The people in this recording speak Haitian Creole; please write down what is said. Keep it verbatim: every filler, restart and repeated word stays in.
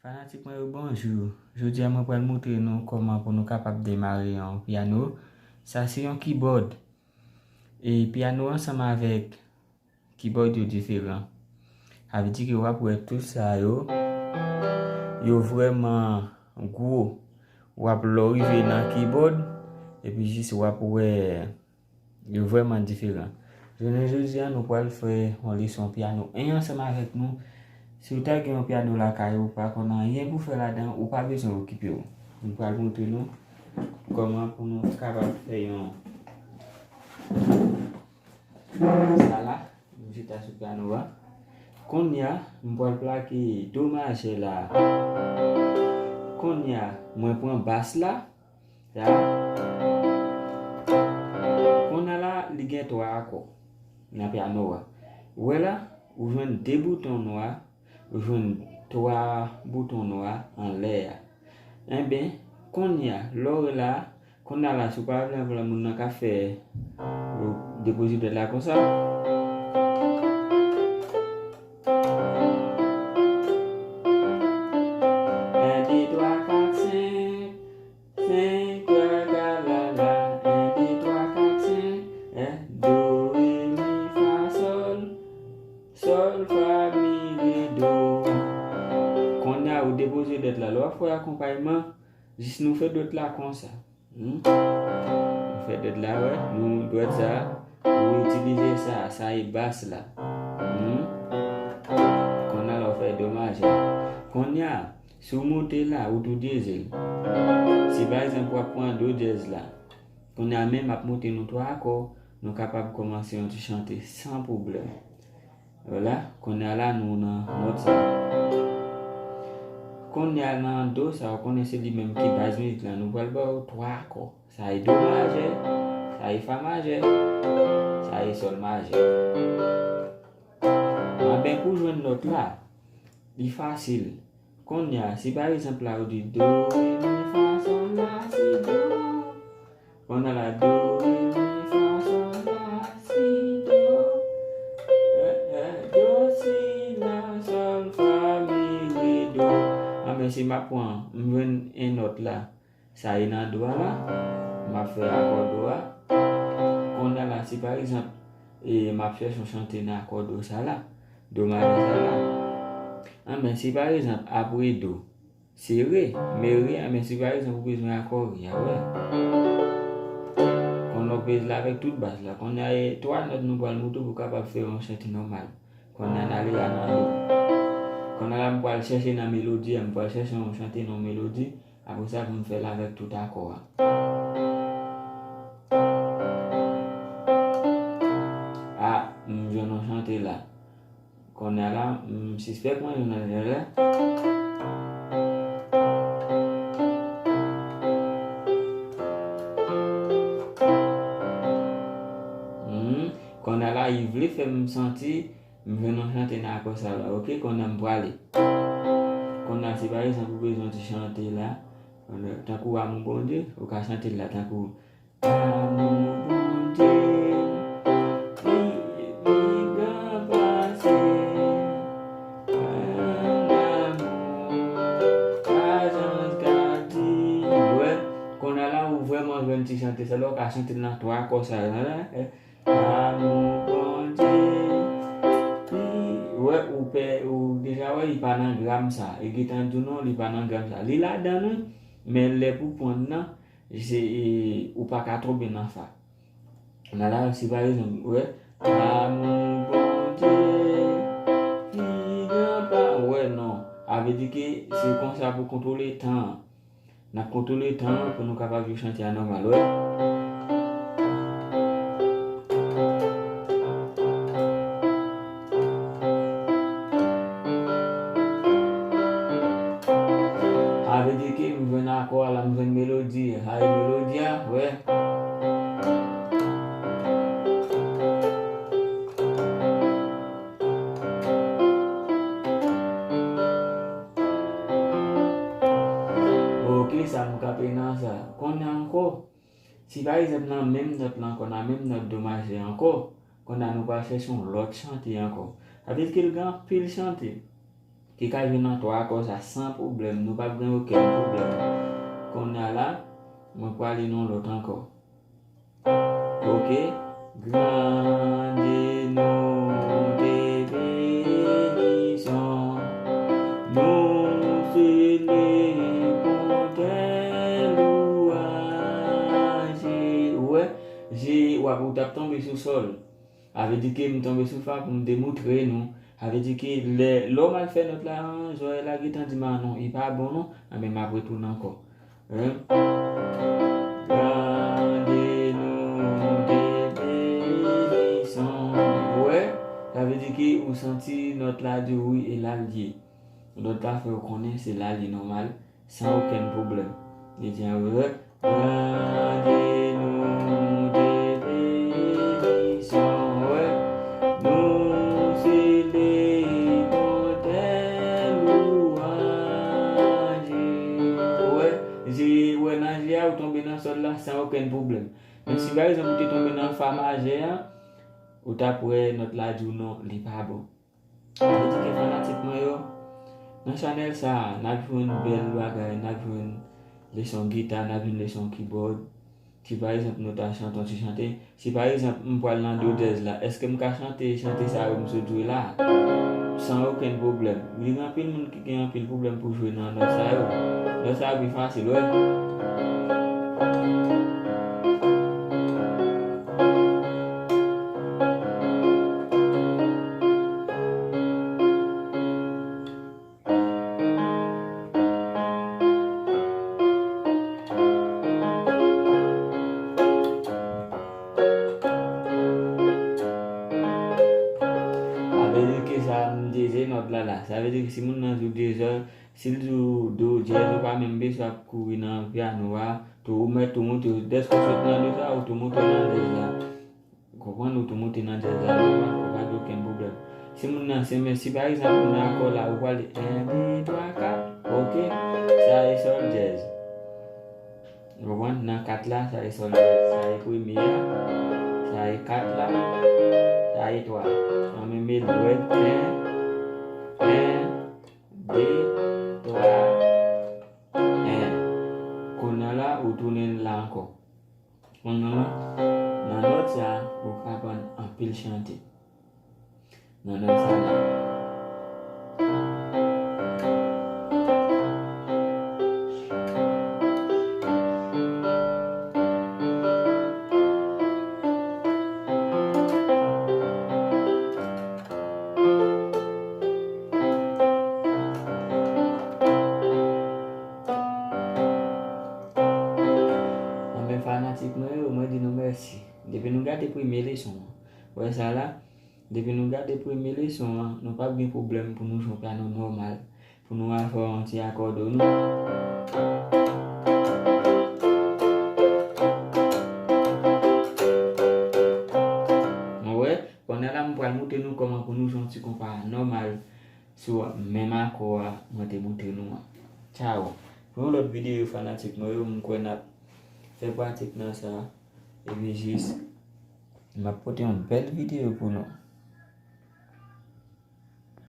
Fanatik mwen yo, bonjou. Jodi a, mwen pral montre nou kòman pou nou kapab demare yon pyano. Sa se yon kibòd. E pyano ansanm avèk kibòd yo diferan. Sa vle di ke w ap wè tout sa yo, yo vrèman gwo. W ap lè w rive nan kibòd, epi jis w ap wè yo vrèman diferan. Jounen jodi a, nou pral fè yon leson pyano en ansanm avèk nou. Si w ta gen yon pyano lakay ou, pa konn anyen pou fè ladan, ou pa bezwen okipe w. Nou pral montre nou kòman pou nou kapab fè yon sa la, m chita sou pyano a. Kounye a, m pral plake do majè la. Kounye a, mwen pran bas la. Sa. Kounye a la, li gen twa akò nan pyano a. Ou wè la, ou jwenn de bouton nwa, ou jwenn twa bouton nwa anlè a. Enben, kounye a, lè w wè la, kounye a la, si w pa vle anvan moun nan ka fè, ou depoze dwèt la konsa. En, de, twa, kat, senk. Senk, twa, ka, la, la. En, de, twa, kat, senk. En, do, re, mi, fa, sòl. Sòl, fa, mi, re, do. Kounye a, ou depoze dwèt la. Lè w ap fè akonpayman, jis nou fè dwèt la konsa. Hmm? Nou fè dwèt la, wè. Nou dwèt sa, ou itilize sa, sa e bas la. Hmm? Kounye a la, ou fè do majè. Kounye a, si w monte la, ou tou dyeze l. Si pa egzanp, w ap pran do dyèz la. Kounye a menm, m ap montre nou twa akò, nou kapab kòmanse yon ti chante san pwoblèm. Vwala, kounye a la, nou nan nòt sa. Kounye a nan do sa, ou konnen se li menm ki baz mizik la, nou pral ba w twa akò. Sa e do majè, sa e fa majè, sa e sòl majè. Anben, pou jwenn nòt la, li fasil. Kounye a, si pa egzanp la, ou di do, re, mi, fa, sòl, la, si, do. Kounye a la, do, re, mi, fa, sòl, la, si, do. Eh, eh, do, si, la, sòl, fa, mi, re, do. Anben, si m ap pran, m jwenn en nòt la. Sa e nan do a la, m ap fè akò do a. Kounye a la, si pa egzanp, e m ap chèche yon chante nan akò do sa la, do majè sa la. Anben, si pa egzanp, apre do, se re, men re, anben, si pa egzanp, ou bezwen akò re a, wè. Kounye a w peze la avèk tout bas la. Kounye a, e twa nòt nou pral monte pou w kapab fè yon chante nòmal. Kounye a n ale a nan do. Kounye a la, m pral chèche nan melodi a, m pral chèche yon chante nan melodi. Apre sa, pou m fè l avèk tout akò a. A, m jwenn yon chante la. Kounye a la, m sispèk mwen jwenn yon chante la. Hmm. Kounye a la, li vle fè m santi M jwenn yon chante nan akò sa la, oke, kounye a m prale. Kounye a, si pa egzanp, ou bezwen ti chante la, tankou Amou Bondye, ou ka chante l la tankou Amou Bondye, pi, pi gran pase, an amou, pa janm ka di. Ou wè, kounye a la, ou vrèman jwenn ti chante sa la, ou ka chante l nan twa akò sa la, eh. Amou Bondye. Pi, wè, ou pè, ou deja wè, li pa nan gram sa. E gentan di w non, li pa nan gram sa. Li ladan l wi, men lè pou pran l nan, se, e, ou pa ka tonbe nan fa. Nan la, si pa egzanp, wè, Amou Bondye, pi gran pa, wè, non. A vle di ke se konsa pou kontwole tan an. N ap kontwole tan an pou nou kapab jwe chante a nòmal, wè. Sa vle di ke m jwenn akò a la, m jwenn melodi, sa e melodi a, wè. Oke, sa m kanpe nan sa. Kounye a ankò, si pa egzanp nan menm nòt la ankò, nan menm nòt do majè ankò, kounye a nou pral chèche yon lòt chante ankò. Sa vle di ke l gen anpil chante. ki ka jwe nan twa akò sa san pwoblèm. Nou p ap gen okenn pwoblèm. Kounye a la, mwen prale nan lòt ankò. Ok. Grande nou te benison, nou sele pontè lwaje. Ou wè, je, w ap, ou t ap tonbe sou sòl. Sa vle di ke m tonbe sou fa pou m te moutre nou. Sa vle di ke lè, lè w mal fè nòt la, an, zòrèy la gentan di m, "A non, li pa bon non." Anben, m ap retounen ankò. Hein? Grande nou te benison. Ou wè? Sa vle di ke ou santi nòt la di wi e la l ye. Nòt la fè w konnen se la li nòmal, san okenn pwoblèm. Li di an vre, "Grande nou te benison." Ou wè? Nou sele pontè lwaje. Ou wè? Je, ou wè nan je a, ou tonbe nan sòl la san okenn pwoblèm. Men si pa egzanp ou te tonbe nan fa majè a, ou t ap wè nòt la di w non, li pa bon. Sa vle di ke fanatik mwen yo, nan chanèl sa a, n ap jwenn bèl bagay, n ap jwenn leson gita, n ap jwenn leson kibòd. Si pa egzanp nou ta chante yon ti chante, si pa egzanp m pral nan do dyèz la, èske m ka chante chante sa yo m sot jwe la a? San okenn pwoblèm. Li gen anpil moun ki gen anpil pwoblèm pou jwe nan nòt sa yo. Nòt sa yo pi fasil, wè. Sa vle di ke sa m te jwe nòt la la. Sa vle di ke si moun nan jwe dezòd, si l jwe do dyèz, ou pa menm bezwen ap kouri nan pyano a, tou ou mèt tou moute, dèske w sot nan do sa, ou tou moute nan dyèz la. Ou konprann, ou tou moute nan dyèz la, ou pa, ou pa gen okenn pwoblèm. Si moun nan se men, si pa egzanp, moun nan akò la, ou prale en, de, twa, kat, ok, sa e sòl dyèz. Ou konprann, nan kat la, sa e sòl dyèz, sa e premye a, sa e kat la, sa e twa. An men men dwèt, en, en, de, twa, en. Kounye a la, ou tounen la ankò. Kounye a la, nan nòt sa a, ou ka aprann anpil chante. Nan nòt sa a la. Anben fanatik mwen yo, mwen di nou mèsi. Depi nou gade premye leson an, wè sa la, depi nou gade premye leson an, nou p ap gen pwoblèm pou nou jwe pyano nòmal, pou nou al fè yon ti akòdone. Ou wè, kounye a la, m pral montre nou kòman pou nou jwe yon ti konpa nòmal sou menm akò a mwen te montre nou an. Tchao. Pou yon lòt videyo, fanatik mwen yo, m kwè n ap fè pratik nan sa. Epi jis, m ap pote yon bèl videyo pou nou.